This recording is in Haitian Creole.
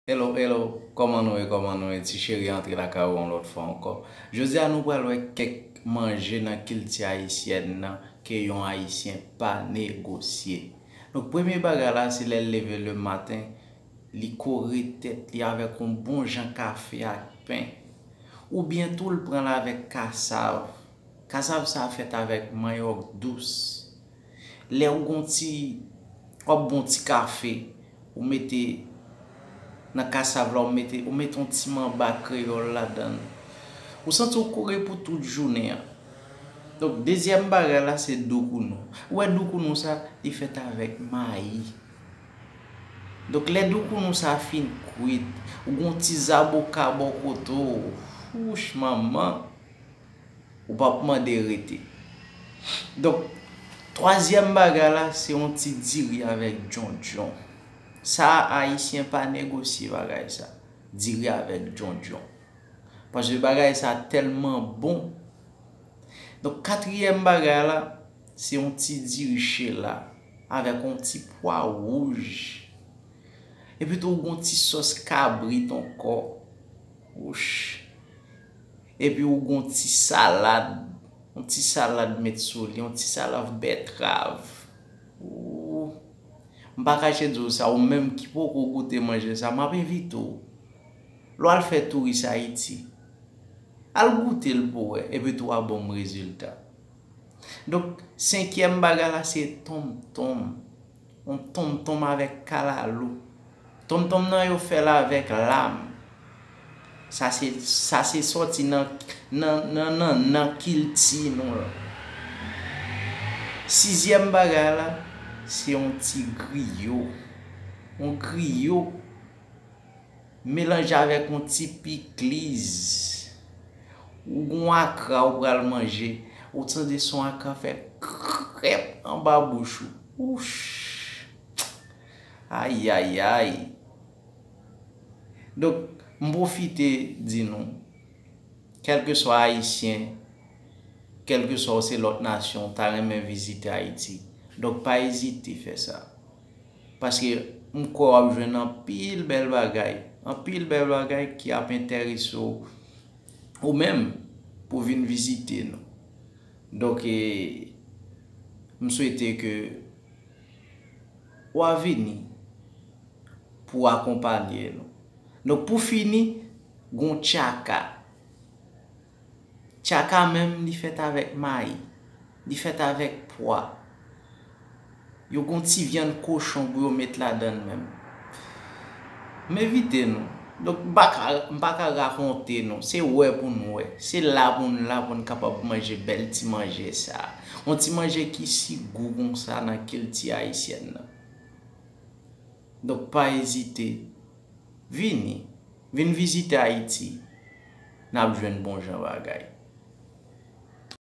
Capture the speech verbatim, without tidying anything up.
Hello, hello, kòman nou ye, kòman nou ye? Ti cheri antre lakay ou yon lòt fwa ankò. Jodi a nou pral wè kèk manje nan kilti ayisyèn nan ke yon ayisyen pa negosye. Donk premye bagay la se lè l leve le maten, li kore tèt li avèk yon bon jan kafe ak pen. Oubyen tou l pran l avèk kasav. Kasav sa fèt avèk manyòk dous. Lè ou gon ti, w ap bon ti kafe, ou mete nan kasav la, ou mete, ou mete yon ti manba kreyòl ladan l. Ou santi w kore pou tout jounen an. Donk dezyèm bagay la se doukounou. Ou wè doukounou sa, li fèt avèk mayi. Donk lè doukounou sa fin kwit, ou gon ti zaboka bò kote w. Wouch manman, ou p ap mande rete. Donk twazyèm bagay la se yon ti diri avèk djondjon. Sa ayisyen pa negosye bagay sa. Diri avèk djondjon. Paske bagay sa tèlman bon. Donk katriyèm bagay la se yon ti diri chela avèk yon ti pwa wouj. Epi tou ou gon ti sòs kabrit ankò. Wouch. Epi ou gon ti salad. Yon ti salad met sou li, yon ti salad bètrav. Ou, m pa kache di w sa, ou menm ki poko goute manje sa, m ap envite w. Lè w al fè touris Ayiti, al goute l pou w wè, epi tou w a ban m rezilta. Donk senkyèm bagay la se tonmtonm. Yon tonmtonm avèk kalalou. Tonmtonm nan yo fè l avèk lam. Sa se, sa se sòti nan, nan, nan, nan, nan kilti nou la. Sizyèm bagay la, se yon ti griyo. Yon griyo melanje avèk yon ti pikliz. Ou gon akra ou pral manje, ou tande son akra fè krèp anba bouch ou. Wouch! Ayayay! Donk, m pwofite di nou, kèlkeswa ayisyen, kèlkeswa w se lòt nasyon, w ta renmen vizite Ayiti. Donk, pa ezite fè sa. Paske m kwè w ap jwenn anpil bèl bagay, anpil bèl bagay ki ap enterese w, ou menm, pou vin vizite nou. Donk, e, m swete ke w a vini pou w akonpanye nou. Donk, pou fini, gon tchaka. Tchaka menm, li fèt avèk mayi, li fèt avèk pwa. Yo gon ti vyann kochon pou yo met ladan l menm. M envite nou. Donk, m pa ka, m pa ka rakonte nou. Se wè pou n wè. Se la pou n la pou n kapab manje bèl ti manje sa. Yon ti manje ki si gou konsa nan kilti ayisyèn nan. Donk, pa ezite. Vini. Vin vizite Ayiti. N ap jwenn bon jan bagay.